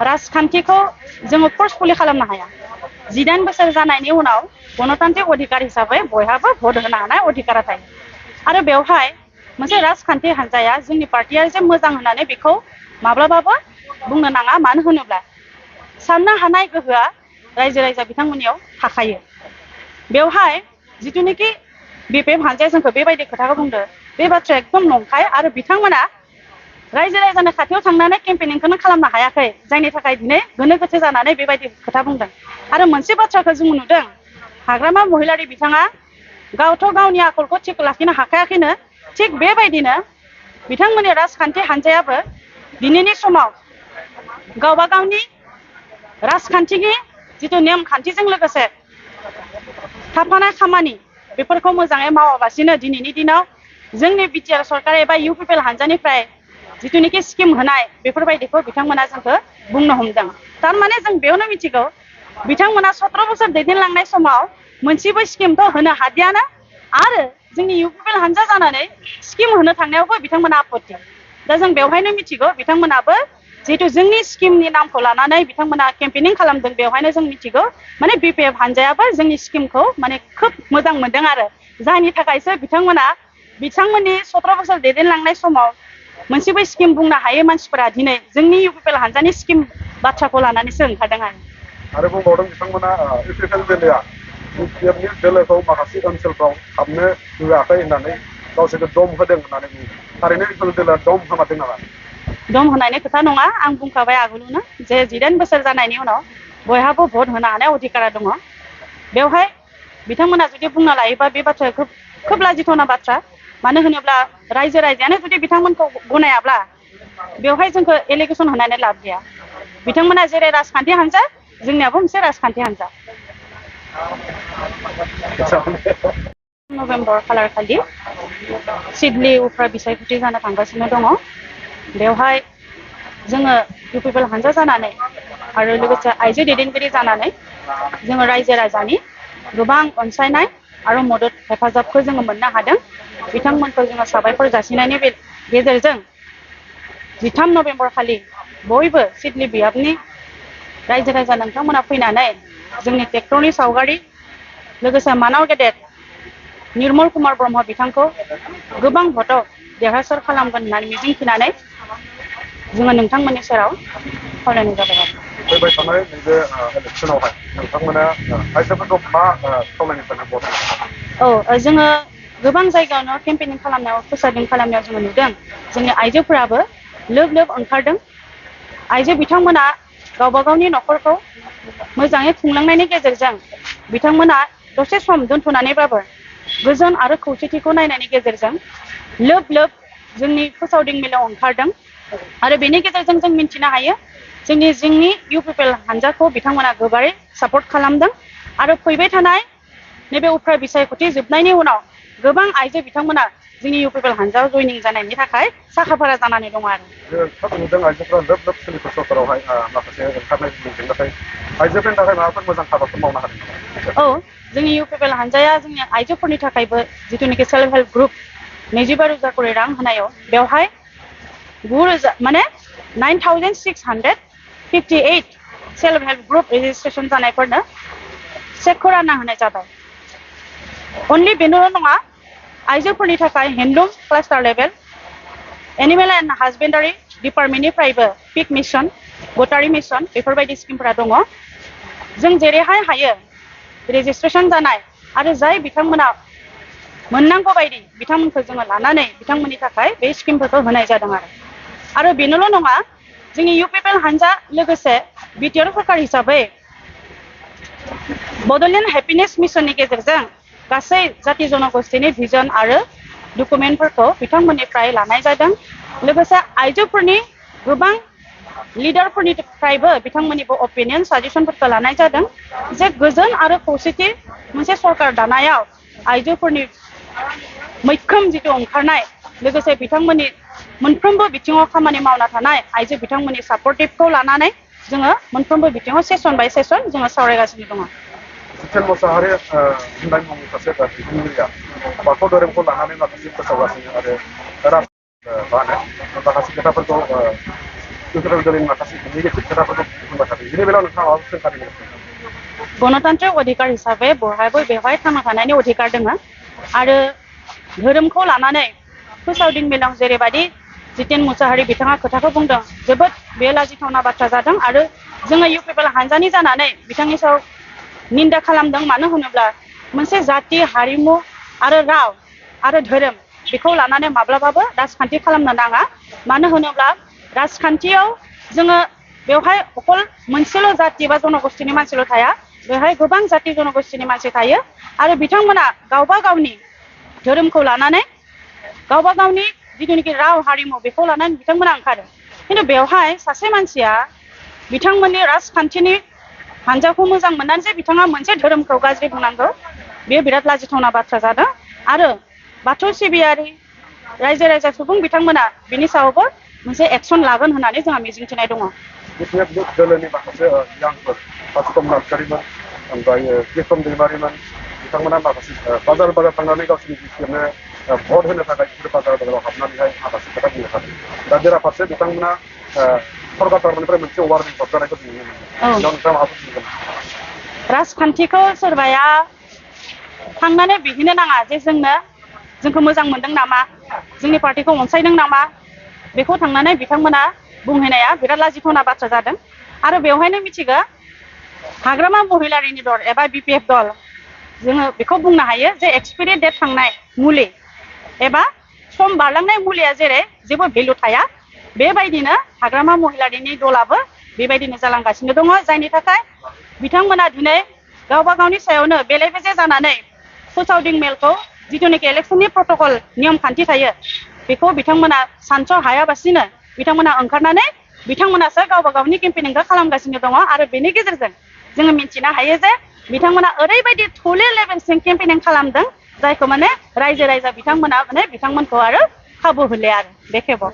राजखान्थिखौ जोङो फर्सफुलि खालामनो हाया 18 बोसोर जानायनि उनाव गणतान्त्रिक अधिकार हिसाबै बयहाबो भट होनो हानाय अधिकारा थायो आरो बेवहाय मोनसे राजखान्थि हान्जाया जोंनि पार्टिया जे मोजां होननानै बेखौ माब्लाबाबो बुंनो नाङा मानो होनोब्ला साननो हानाय गोहोआ रायजो राजा बिथांमोननियाव थाखायो बेवहाय जिथुनिखि बिपिएफ हान्जाया जोंखौ बेबायदि खोथाखौ बुंदो बे बाथ्राया एकदम नंखाय आरो बिथांमोना रायजो राजानि खाथियाव थांनानै केम्पेनिंखौनो खालामनो हायाखै जायनि थाखाय दिनै गोनो गोथो जानानै बेबायदि खोथा बुंदों आरो मोनसे बाथ्राखौ जों नुदों हाग्रामा महिलारि बिथाङा गावथ' गावनि आखलखौ थिग लाखिनो हाखायाखैनो थिग बेबायदिनो बिथांमोननि राजखान्थि हान्जायाबो दिनैनि समाव गावबा गावनि राजखान्थिनि जिथु नेमखान्थिजों लोगोसे थाफानाय खामानि बेफोरखौ मोजाङै मावाबासिनो दिनैनि दिनाव जोंनि बिटिआर सरकार एबा इउपिपिएल हान्जानिफ्राय जिथुनिखि स्किम होनाय बेफोरबायदिखौ बिथांमोना जोंखौ बुंनो हमदों थारमाने जों बेयावनो मिथिगौ बिथांमोना 17 बोसोर दैदेनलांनाय समाव मोनसेबो स्किमथ' होनो हादियानो आरो जोंनि इउपिपिएल हान्जा जानानै स्किम होनो थांनायावबो बिथांमोना आपत्ति दा जों बेवहायनो मिथिगौ बिथांमोनाबो जिहेतु जोंनि स्किमनि नामखौ लानानै बिथांमोना केम्पेनिं खालामदों बेवहायनो जों मिथिगौ माने बिपिएफ हान्जायाबो जोंनि स्किमखौ माने खोब मोजां मोनदों आरो जायनि थाखायसो बिथांमोननि 17 बोसोर दैदेनलांनाय समाव मोनसेबो स्किम बुंनो हायै मानसिफोरा दिनै जोंनि इउपिपिएल हान्जानि स्किम बाथ्राखौ लानानैसो ओंखारदों आरो बुंबावदों बिथांमोना इउपिपिएल बेलाया इउपिपिएलनि दोलोखौ माखासे ओनसोलफ्राव हाबनो होआखै होननानै गावसोरखौ दम होदों होननानै बुङो थारैनो इउपिपिएल दोलोआ दम होमारदों नामा दम होनायनि खोथा नङा आं बुंखाबाय आगोलावनो जे 18 बोसोर जानायनि उनाव बयहाबो भट होनो हानाय अधिकारा दङ बेवहाय बिथांमोना जुदि बुंना लायोबा बे बाथ्राया खोब लाजिथावना बाथ्रा मानो होनोब्ला रायजो राजायानो जुदि बिथांमोनखौ गनायाब्ला बेवहाय जोंखौ एलिगेसन होनानै लाब गैया बिथांमोना जेरै राजखान्थि हान्जा जोंनियाबो मोनसे राजखान्थि हान्जा नभेम्बर खालार खालि सिडली उफ्रा बिसायख'थि जानो थांगासिनो दङ बेवहाय जोङो इउपिपिएल हान्जा जानानै आरो लोगोसे आइजो दैदेनगिरि जानानै जोङो रायजो राजानि गोबां अनसायनाय आरो मदद हेफाजाबखौ जोङो मोननो हादों बिथांमोनखौ जोङो साबायखर जासिनायनि गेजेरजों 13 नभेम्बर खालि बयबो सिडली बियाबनि रायजो राजा नोंथांमोना फैनानै जोंनि ट्रेक्टरनि सावगारि लोगोसे मानाव गेदेर निर्मल कुमार ब्रह्म बिथांखौ गोबां भटआव देरहासार खालामगोन होननानै मिजिंथिनानै जोङो नोंथांमोननि सेराव खावलायनाय जाबाय फैबाय थानाय नैबे इलेक्सनावहाय नोंथांमोना आइजोफोरखौ मा खावलायनो सानो जोङो गोबां जायगायावनो केम्पेनिं खालामनायाव प्रसारिं खालामनायाव जोङो नुदों जोंनि आइजोफोराबो लोब लोब ओंखारदों आइजो बिथांमोना गावबा गावनि न'खरखौ मोजाङै खुंलांनायनि गेजेरजों बिथांमोना दसे सम दोनथ'नानैबाबो गोजोन आरो खौसेथिखौ नायनायनि गेजेरजों लोब लोब जोंनि फोसावदिं मेलाव ओंखारदों आरो बेनि गेजेरजों जों मिन्थिनो हायो जोंनि इउपिपिएल हान्जाखौ बिथांमोना गोबारै सापर्ट खालामदों आरो फैबाय थानाय नैबे उफ्रा बिसायख'थि जोबनायनि उनाव गोबां आइजो बिथांमोना जोंनि इउपिपिएल हान्जायाव जयनिं जानायनि थाखाय साखाफारा जानानै दङ आरो नुदों आइजोफोरा लोब लोब सोलिफु सरकारावहाय माखासे ओंखारनाय नाथाय आइजोफोरनि थाखाय माबाफोर मोजां हाबाफोर मावनो हादों जोंनि इउपिपिएल हान्जाया जोंनि आइजोफोरनि थाखायबो जिथुनिखि सेल्फ हेल्प ग्रुप 22 रोजा करि रां होनायाव बेवहाय 9,000 माने 9,658 सेल्फ हेल्प ग्रुप रेजिस्ट्रेसन जानायफोरनो चेकखौ रानना होनाय जाबाय अनलि बेनोल' नङा आइजोफोरनि थाखाय handloom cluster level animal and husbandry डिपार्टमेन्टनिफ्रायबो पिक मिशन गटारि मिशन बेफोरबायदि स्किमफोरा दङ जों जेरैहाय हायो रेजिस्ट्रेसन जानाय आरो जाय बिथांमोना मोननांगौ बायदि बिथांमोनखौ जोङो लानानै बिथांमोननि थाखाय बे स्किमफोरखौ होनाय जादों आरो बेनोल' नङा जोंनि इउपिपिएल हान्जा लोगोसे बिटिआर सरकार हिसाबै बड'लेण्ड हेपिनेस मिशननि गेजेरजों गासै जाति जनगोष्ठीनि भिजन आरो डकुमेन्टफोरखौ बिथांमोननिफ्राय लानाय जादों लोगोसे आइजोफोरनि गोबां लिडारफोरनिफ्रायबो बिथांमोननिबो अपिनियन साजेसनफोरखौ लानाय जादों जे गोजोन आरो खौसेथि मोनसे सरकार दानायाव आइजोफोरनि मैखोम जिथु ओंखारनाय लोगोसे बिथांमोननि मोनफ्रोमबो बिथिङाव खामानि मावना थानाय आइजो बिथांमोननि सापर्टिभखौ लानानै जोङो मोनफ्रोमबो बिथिङाव सेसन बाय सेसन जोङो सावरायगासिनो दङ जितेन मोसाहारि होननाय मुंनि सासे दैदेनगिरिया बाथौ धोरोमखौ लानानै माखासे फोसावगासिनो आरो माखासे खोथाफोरखौ इउपिपिएल दोलोनि माखासे नेगेटिभ खोथाफोरखौ बुंबाय थादों बेनि बेलायाव नोंथाङा माबाफोर सोंखारि गणतान्त्रिक अधिकार हिसाबै बयहाबो बेवहाय थांना थानायनि अधिकार दङ आरो धोरोमखौ लानानै फोसावदिं मेलाव जेरैबायदि जितेन मुसाहारि बिथाङा खोथाखौ बुंदों जोबोद बे लाजिथावना बाथ्रा जादों आरो जोङो इउपिपिएल हानजानि जानानै बिथांनि सायाव निन्दा खालामदों मानो होनोब्ला मोनसे जाति हारिमु आरो राव आरो धोरोम बेखौ लानानै माब्लाबाबो राजखान्थि खालामनो नाङा मानो होनोब्ला राजखान्थियाव जोङो बेवहाय अकल मोनसेल' जाति बा जनगोष्ठीनि मानसिल' थाया बेवहाय गोबां जाति जनगोष्ठीनि मानसि थायो आरो बिथांमोना गावबा गावनि धोरोमखौ लानानै गावबा गावनि जिथुनिखि राव हारिमु बेखौ लानानै बिथांमोना ओंखारो खिन्थु बेवहाय सासे मानसिया बिथांमोननि राजखान्थिनि हानजाखौ मोजां मोननानै जे बिथाङा मोनसे धोरोमखौ गाज्रि बुंनांगौ बेयो बिराद लाजिथावना बाथ्रा जादों आरो बाथौ सिबियारि रायजो राजा सुबुं बिथांमोना बिनि सायावबो मोनसे एक्सन लागोन होननानै जोंहा मिजिंथिनाय दङ इउपिपिएल दोलोनि माखासे यांफोर बासुकम नार्जारिमोन ओमफ्राय केसम दैमारिमोन बिथांमोना माखासे बाजार बाजार थांनानै गावसोरनि बिसिनो भट होनो थाखाय बिसोर बाजार बाजाराव हाबनानैहाय माखासे खोथा बुंनो थादों दा बेराफारसे बिथांमोना सरकार थारनिफ्राय मोनसे वार्निं हरजानायखौ जों नुनो मोनो नोंथाङा माबाफोर बुंगोन राजखान्थिखौ सोरबाया थांनानै बिहैनो नाङा जे जोंखौ मोजां मोनदों नामा जोंनि पार्टिखौ अनसायदों नामा बेखौ थांनानै बिथांमोना बुंहैनाया बिराद लाजिथावना बाथ्रा जादों आरो बेवहायनो मिथिगौ हाग्रामा महिलारिनि दल एबा बिपिएफ दल जोङो बेखौ बुंनो हायो जे एक्सपायरि डेट थांनाय मुलि एबा सम बारलांनाय मुलिया जेरै जेबो भेलु थाया बेबायदिनो हाग्रामा महिलारिनि दलाबो बेबायदिनो जालांगासिनो दङ जायनि थाखाय बिथांमोना दिनै गावबा गावनि सायावनो बेले बेजे जानानै फोसावदिं मेलखौ जिथुनिखि इलेक्सननि प्रट'कल नियम खान्थि थायो बेखौ बिथांमोना सानस' हायाबासिनो बिथांमोना ओंखारनानै बिथांमोनासो गावबा गावनि केम्पेनिंखौ खालामगासिनो दङ आरो बेनि गेजेरजों जोङो मिन्थिनो हायो जे बिथांमोना ओरैबायदि थौले लेभेलसिम केम्पेनिं खालामदों जायखौ माने रायजो राजा बिथांमोना माने बिथांमोनखौ आरो खाबु होले आरो बे खेबाव